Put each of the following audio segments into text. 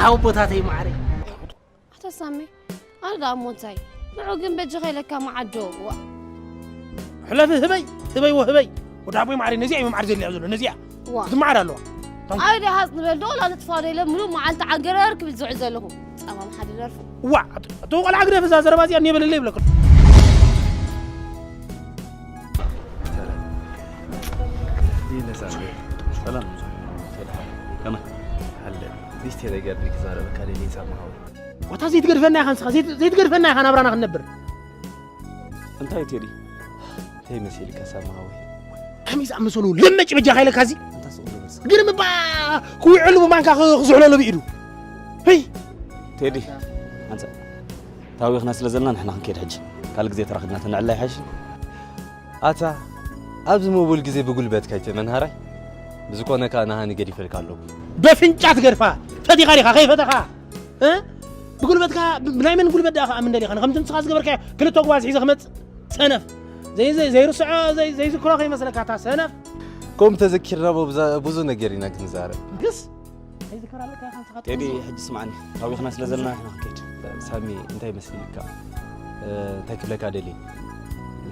ኣቦታተይ ማዕረይ። ኣታ ሳሚ፣ ኣነ ደኣ እሞ እንታይ? ንዑ ግን በጃኻ ኢለካ መዓዶ። ዋ። ሕለፊ ህበይ፣ ህበይ ወህበይ። ወዲ ኣቦይ ማዕረይ፣ ነዚኣ እዩ መዓር ዘድልያ ዘሎ፣ ነዚኣ። ዋ። ክትመዓር ኣለዋ። ኣይ ደኣ ሃጽ ንበል ዶ፣ ላ ተጥፋ ዶ ኢለ ምሉእ መዓልቲ ዓገረር ክብል ዝውዕል ዘለኹ። ጸማም ሓደ ደርፉ። ዋ፣ እቶ ቆልዓ ግደፍ እዛ ዘረባ እዚኣ እኔ በለለይ ይብለካ። ሰላም። ይነሳል። ሰላም። ከመይ? ሃለ። ዲስቴ ነገር ዲክ ዛረበካ ደሊ ሰማሃው። ዋታ ዘይትገድፈና ኢኻ ንስኻ፣ ዘይት-፣ ዘይትገድፈና ኢኻ ናብራና ክንነብር። እንታይ ቴዲ? እንታይ መሲልካ ሰማሃዊ? ከመይ ዝኣመሰሉ ለመጭ በጃኻ ኢለካ እዚ? ኣንታ ስቕ በል ንስኻ። ግርም እባ ክውዕሉ ብማንካ ክ-፣ ክዝሕለሉ ብኢዱ። ህይ! ቴዲ፣ ኣንተ ታዊኽና ስለ ዘለና ንሕና ክንከይድ ሕጂ። ካልእ ግዜ ተራኺብና ተነዕላ ይሓይሽ። ኣታ፣ ኣብዚ ምውል ግዜ ብጉልበትካ ኣይትእመን ሃራይ። ብዝኾነ ከኣ ንሃኒ ገዲፈልካ ኣለኹ። በፍንጫ ትገድፋ፣ ፈቲኻ ዲኻ፣ ከይፈተኻ? እ? ብጉልበትካ፣ ብ-፣ ብናይ መን ጉልበት ደኣ ከኣ ምንደሊኻ? ንከምቲ ንስኻ ዝገበርካዮ ክልተ ጉባዝ ሒዘ ክመጽእ? ሰነፍ። ዘይ-፣ ዘይ-፣ ዘይርስዖ፣ ዘይ-፣ ዘይዝክሮ ከይመስለካ፣ እታ ሰነፍ። ከምኡ ተዘኪርና፣ ብ-፣ ብዙ ነገር ኢና ክንዛረብ። ግስ? ዘይዝከር ኣለካ ኢኻ ንስኻ ቴዲ፣ ትፈልጦ? ሕጂ ስማዕኒ። ታዊኽና ስለ ዘለና ንሕና ክንከይድ። ሳሚ፣ እንታይ መሲልካ? እ፣ እንታይ ክብለካ ደልየ?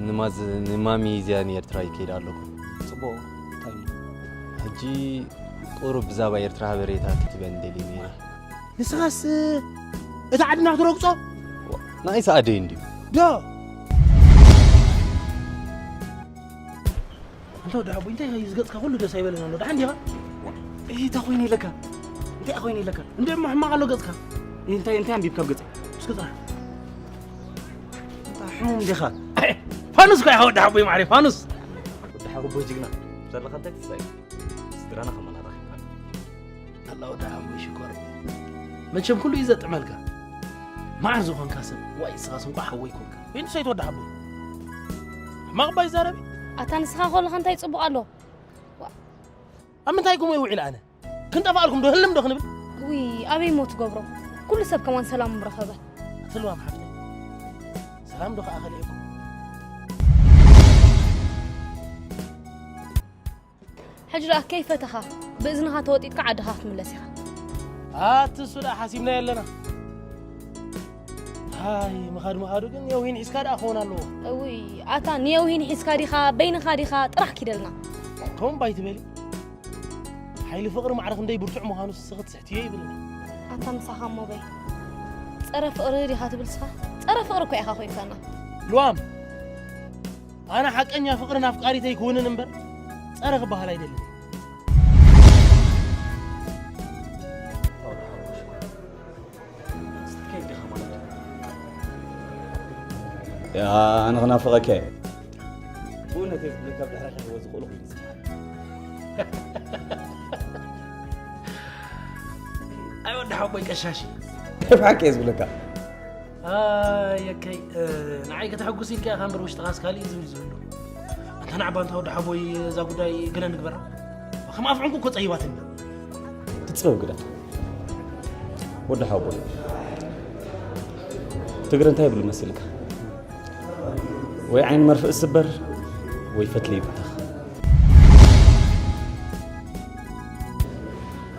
ንማዝ-፣ ንማሚ እዚኣ ንኤርትራ ይከይድ ኣለኹ። ጽቡቕ፣ እንታይ እሞ? ሕጂ ቁሩብ ብዛዕባ ኤርትራ ሃበሬታ ክትበኒ ደልየ ነይረ። ንስኻስ እታ ዓድና ክትረግጾ? ዋ፣ ንኣይ ሰኣደይ እንድዩ። ዶ? እንተ ወዲ ሓቦይ፣ እንታይ እዩ ዝገጽካ ኩሉ ደስ ኣይበለን ኣሎ። ደሓን ዲኻ? ዋ፣ እይ፣ እንታይ ኮይኑ ኢለካ? እንታይ ኮይኑ ኢለካ? እንደ እሞ ሕማቕ ኣሎ ገጽካ። እንታይ፣ እንታይ ኣንቢብካ ኣብ ገጸይ? እስኪ ጥራሕ። እንታይ ሕሙም ዲኻ? ፋኑስ እኮ ኢኻ ወዲ ሓቦይ ማዕረይ፣ ፋኑስ። ወዲ ሓቦይ ጅግና። ዘለኻ እንታይ ትስታይ? ስድራና ከማና ረኺብካ። ኣላ ወዲ ሓቦይ ሽኮር። መቸም ኩሉ እዩ ዘጥዕመልካ። መዓር ዝኾንካ ሰብ፣ ዋይ፣ ንስኻስ እንቋዕ ሓወይ ኮንካ። ፊንሶ ይትወዲ ሓቦይ። ሕማቕ እባ ይዛረብ። ኣታ ንስኻ ከለኻ እንታይ ጽቡቕ ኣሎ? ዋ። ኣብ ምንታይ ከምኡ ይውዕል ኣነ? ክንጠፋኣልኩም ዶ ህልም ዶ ክንብል? ውይ፣ ኣበይ እሞ ትገብሮ? ኩሉ ሰብ ከማን ሰላም ምረኸበ። ኣቲ ልዋም ሓፍተይ፣ ሰላም ዶ ከኣ ከሊእኩም? ሕጂ ደኣ ከይፈተኻ ብእዝንኻ ተወጢጥካ ዓድኻ ክትምለስ ኢኻ። ኣቲ እሱ ደኣ ሓሲብናዮ ኣለና። ኣይ፣ ምኻድ ምኻዱ ግን የውሂን ሒዝካ ደኣ ክኸውን ኣለዎ። እውይ፣ ኣታ ንየውሂን ሒዝካ ዲኻ፣ በይንኻ ዲኻ፣ ጥራሕ ኪደልና። ከምኡ እምባ ኣይትበሊ። ሓይሊ ፍቕሪ ማዕረ ክንደይ ብርቱዕ ምዃኑ ንስኺ ትስሕትዮ ይብለኒ። ኣታ ምሳኻ እሞ በይ። ጸረ ፍቕሪ ዲኻ ትብል ንስኻ? ጸረ ፍቕሪ እኮ ኢኻ ኮይንካና። ልዋም፣ ኣነ ሓቀኛ ፍቕርን ኣፍቃሪተይ ክውንን እምበር ጸረ ክበሃል ኣይደልን። ያ፣ ኣነ ክናፍቐካ እየ። ብእውነት እየ ዝብለካ፣ ብድሕረኻ ክወጽእ ክእሉ ኮይኑ ይስምዓኒ። ኣይ ወዲ ሓቦይ ቀሻሺ። ብሓቂ እየ ዝብለካ። ኣየከይ፣ እ፣ ንዓይ ከተሐጉስ ኢልካ ኢኻ እምበር ውሽጥኻስ ካሊእ ዝብል ዝህሉ። ኣንታ ንዓባ፣ ኣንታ ወዲ ሓቦይ፣ እዛ ጉዳይ ገለ ንግበራ። ከም ኣፍ ዕንቁ እኮ ጸይባትኒ። ትጽበብ ግዳ። ወዲ ሓቦይ። ትግረ እንታይ ይብሉ መሲልካ? ወይ ዓይኒ መርፍእ ዝስበር፣ ወይ ፈትሊ ይብተኽ።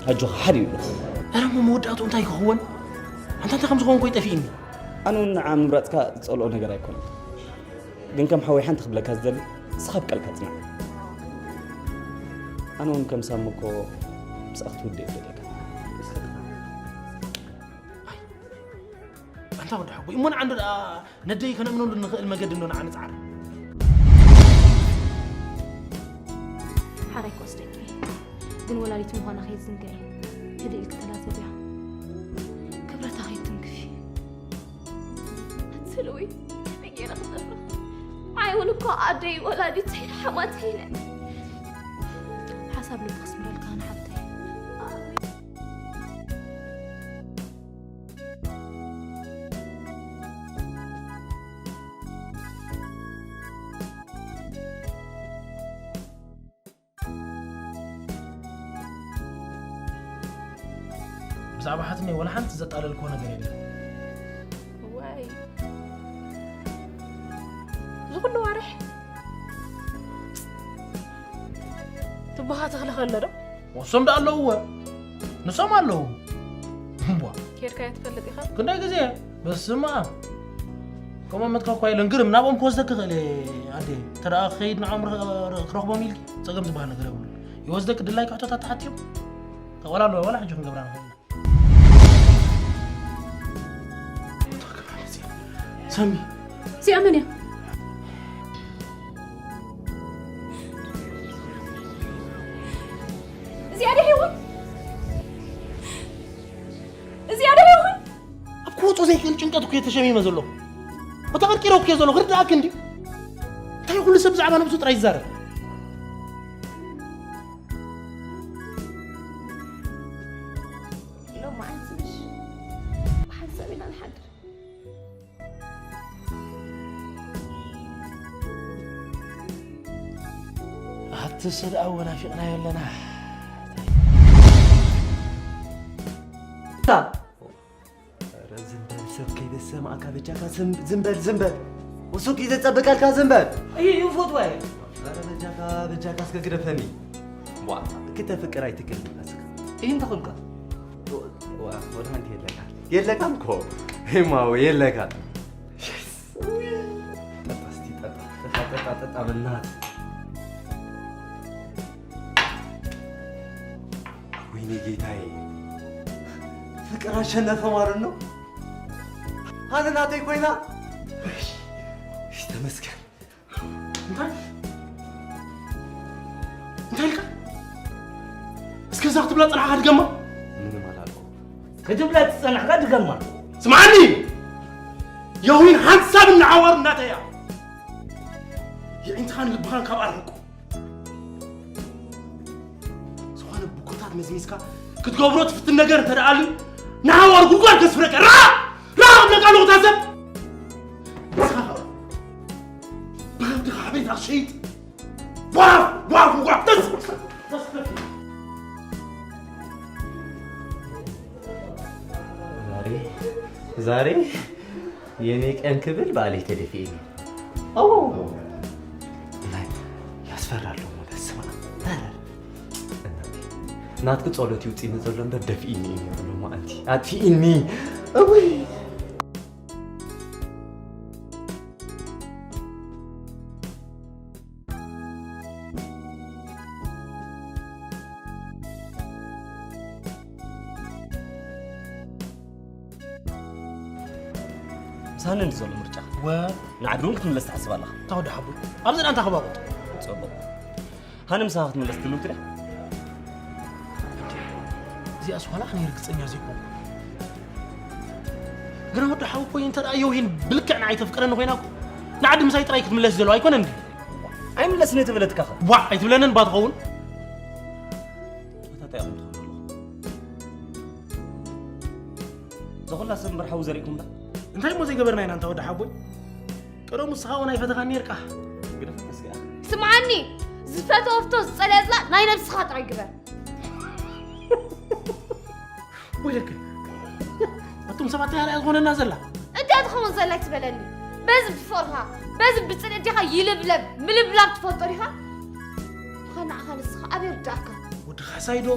ኣጆኻ፣ ሓደ ይብሉ። ኧረ እሞ መወዳእትኡ እንታይ ክኸውን? ኣንታ እንታይ ከም ዝኾንኩ ይጠፊእኒ። ኣነ እውን ንዓ ምምራጽካ ዝጸልኦ ነገር ኣይኮነን። ግን ከም ሓወይ ሓንቲ ክብለካ ዝደሊ፣ ንስኻ ኣብ ቃልካ ጽናዕ። ኣነ እውን ከም ሳሚ እኮ ምስኣ ክትውድእ እየ ዝደልየካ። ኣይ፣ ኣንታ ወዲ ሓቦይ፣ እሞ ንዓ እንዶ ደኣ ነደይ ከነእምነሉ ንኽእል መገዲ እንዶ ንዓ ንጽዓር። ሓራይ ክወስደኪ፣ ግን ወላዲት ምዃና ከይትዝንግዒ። ህድእ ኢልኪ ተላዘብያ። ክብረታ ከይትንክፊ። ኣቲ ልዊ፣ ከመይ ገይረ ክነብር? ንዓይ እውን እኮ ኣደይ ወላዲተይ ሓማተይ ኢለን። ሓሳብ ልቢ ክስምረልካ ንሓብተይ። ብዛዕባ ሓትነይ ወላ ሓንቲ ዘጣለልክዎ ነገር የለን። ዋይ። እዚ ኩሉ ዋርሕ ትበኻ ተኽሊ ከሎ ዶ? ወሶም ደኣ ኣለውዎ። ንሶም ኣለዉ። እምቧ። ከይድካዮ ትፈልጥ ኢኻ? ክንደይ ግዜ? በስመ ኣብ። ከምኦም መትካ እኳ የለን። ግርም፣ ናብኦም ክወስደኪ ይኽእል እየ ኣደ። እንተ ደኣ ክኸይድ ንዖም ረ-፣ ክረኽቦም ኢልኪ፣ ጸገም ዝበሃል ነገር የብሉን። ይወስደኪ፣ ድላይኪ ሕቶታት ተሓትዮም። ተቐላሎ፣ ዋላ ሕጂ ክንገብራ ንኽእል ኢና። ሳሚ። እዚኣ መን እያ? እዚኣ ድያ ሄዋን? እዚኣ ድያ ሄዋን? ኣብ ክወጾ ዘይክእል ጭንቀት እኮ እየ ተሸሚመ ዘለኹ። እታ ቀርቂረ እኮ እየ ዘለኹ፣ ክርድኣኪ እንድዩ። እንታይ ኩሉ ሰብ ብዛዕባ ነብሱ ጥራይ ይዛረብ? ሎማዓንቲ ምሽ ብሓንሳብ ኢና ንሓድር። ኣቲ ሰድኣዎ ናፊቕናዮ ኣለና። ታ። ኧረ ዝም በል፣ ሰብ ከይበሰማዕካ በጃካ ዝም፣ ዝም በል፣ ዝም በል። እሱ ኪ ዘጸብቀልካ ዝም በል። እዩ፣ እዩ፣ ፎቶ ኣየ። ኧረ በጃካ፣ በጃካ እስከ ግደፈኒ። ዋ፣ ክተፍቅር ኣይትክእል ንፈስካ። ይህን ተኹልካ። ዋ፣ ወደ አንተ የለካ። የለካም እኮ። ማወ የለካ። ጠጣ እስቲ፣ ጠጣ፣ ጠጣ፣ ጠጣ፣ ጠጣ፣ በእናትህ። ወይኔ ጌታዬ፣ ፍቅር አሸነፈ ማለት ነው። ሃኒ ናተይ ኮይና። እሺ፣ እሺ፣ ተመስገን። እንታይ? እንታይ ኢልካ? እስከ እዛ ክትብላ ጸናሕካ ድገማ። ምንም አላልኩም። ክትብላ ዝጸናሕካ ድገማ። ስምዓኒ! የዊን ሓንሳብ እናዓዋሩ እናተያ። የዒንትኻን ልብኻን ካብ ኣርሕቁ። ዝኾነ ብኩታት መዝሚዝካ ክትገብሮ ትፍትን ነገር እንተ ደኣ ኣሉ፣ ንዓዋሩ ጉድጓድ ከስፍረካ። ራ! ራ! እብለካ ኣለኹ እታ ሰብ። ንስኻ ኸኣ ብኸብድኻ ሓበሬታ ክትሸይጥ። ጓፍ! ጓፍ! ጓፍ! ተስ-፣ ተስ-፣ ዛሬ፣ ዛሬ የኔ ቀን ክብል ባሌ ተደፊእኒ። ኣዎ። ናይ ያስፈራል ደሞ፣ በስመ ኣብ። ኧረ። እናቴ፣ ናትኪ ጸሎት ይውጽእኒ ዘሎ እምበር ደፊእኒ እዩ ሎማ ኣንቲ ኣጥፊእኒ። እውይ። ምሳኒ እንዲ ዘሎ ምርጫ። ወ- ንዓዲ እውን ክትምለስ ትሓስብ ኣለኻ? እታ ወዲ ሓቡ። ኣብዚ ደኣ እንታይ ከባቑጥ? ጽቡቕ። ሃኒ ምሳኻ ክትምለስ ትልውቲ ድያ? እዚኣ ስኳላ ኣነ ርግጸኛ ዘይኮንኩ። ግና ወዲ ሓው እኮ እንተ ደኣ የውሂን ብልክዕ ንዓይ ተፍቅረኒ ኮይና እኮ ንዓዲ ምሳይ ጥራይ ክትምለስ ዘለዋ ኣይኮነን ድዩ? ኣይምለስን እየ ትብለትካ ኸ? ዋዕ ኣይትብለንን እባ ትኸውን። መታታ ኢኹም ትኾኑ ኣለኹም። እዛ ኹላ ሰብ እምበር ሓዊ ዘሪእኩም ዳ? እንታይ እሞ ዘይገበርና ኢና እንታ ወዲ ሓቦይ? ቀደሙ ንስኻ እውን ኣይፈተኻን ነይርካ። ግደፈት እስኪ። ስምዓኒ፣ ዝፈተወቶ ዝጸለአ ጽላእ ናይ ነብስኻ ጥራይ ግበር። ወይለከ፣ ኣቱም ሰባት እንታይ ኣርኣያ ዝኾነና ዘላ? እንታይ ትኸውን ዘላ ትበለኒ? በዚ ብፍቕርኻ፣ በዚ ብጽልኢ ዲኻ ይልብለብ ምልብላብ ትፈልጦ ዲኻ? ብኸ ንዓኻ ንስኻ ኣበይ ርዳእካ? ወዲ ካሕሳይ ዶ?